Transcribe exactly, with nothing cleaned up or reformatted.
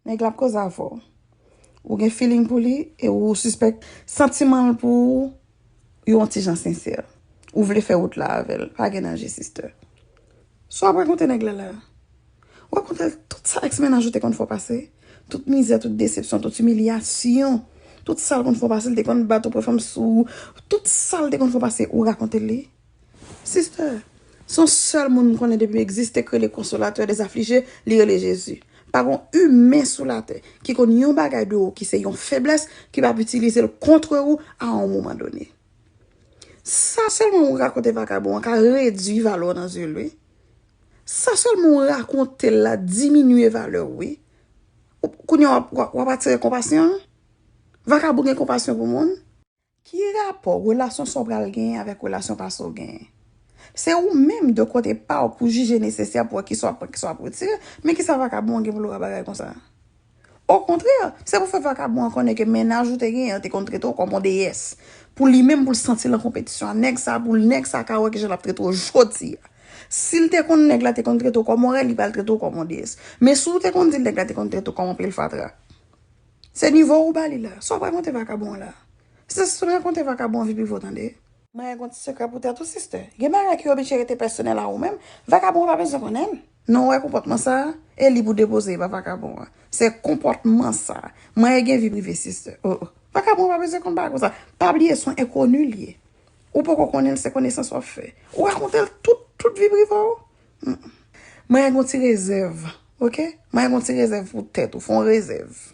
Nèg la ap koze avè w. Ou gen feeling pou li e ou sispèk santiman l pou ou yon ti jan sensè. Ou vle fè wout la avè l. Pa gen danje, sister. Sa w ap rakonte nèg la la? W ap rakonte l tout sa ex mennaj ou te konn fè w pase? Tout mizè, tout desepsyon, tout imilyasyon, tout sa l konn fè w pase, l te konn bat ou, pran fanm sou ou, tout sa l te konn fè w pase, ou rakonte l li? Sister, se yon sèl moun m konnen depi m egziste k rele Konsolatè dèzaflije, li rele Jezi. Pa gon imen sou latè ki konn yon bagay de ou ki se yon feblès ki p ap itilize l kont ou a yon moman done. Sa sèlman ou rakonte vakabon an ka redui valè w nan zye l wi. Sa sèlman ou rakonte l la diminye valè w wi. Ou- Kounye a w ap- w ap- w ap atire konpasyon? Vakabon gen konpasyon pou moun? Ki rapò relasyon sa w pral genyen avèk relasyon pase w genyen? Se ou menm de kote pa w pou jije nesesè pou wè kisa w ap pran, kisa w ap retire, men kisa vakabon an gen pou l wè bagay konsa? Okontrè, se pou fè vakabon an konnen ke mennaj ou te genyen an te konn trete w kòm yon deyès. Pou li menm, pou l santi l an konpetisyon ak nèg sa, pou nèg sa ka wè kijan l ap trete w jodi a. Si l te konn nèg la te konn trete w kòm yon rèy, li pral trete w kòm yon deyès. Men si w te konn di l nèg la te konn trete w kòm yon pil fatra, se nivo ou ba li la. Sa w rakonte vakabon an la? Se sou rakonte vakabon an vin pi vo tande. Mwen gen yon ti sekrè pou tèt ou, sister. Gen bagay ki oblije rete pèsonèl a ou menm. Vakabon an pa bezwen konnen l. Non, ou wè konpòtman sa a, e li pou depoze, e pa vakabon an. Se konpòtman sa a. Mwen gen vi prive, sister. Oh, oh. Vakabon an pa bezwen konn bagay konsa. Pa bliye, se yon enkoni l ye. Ou poko konnen l, se konesans w ap fè. Ou rakonte l tout, tout vi prive w. Mm. Mwen gen yon ti rezèv, oke? Mwen gen yon ti rezèv pou tèt ou, fè yon rezèv.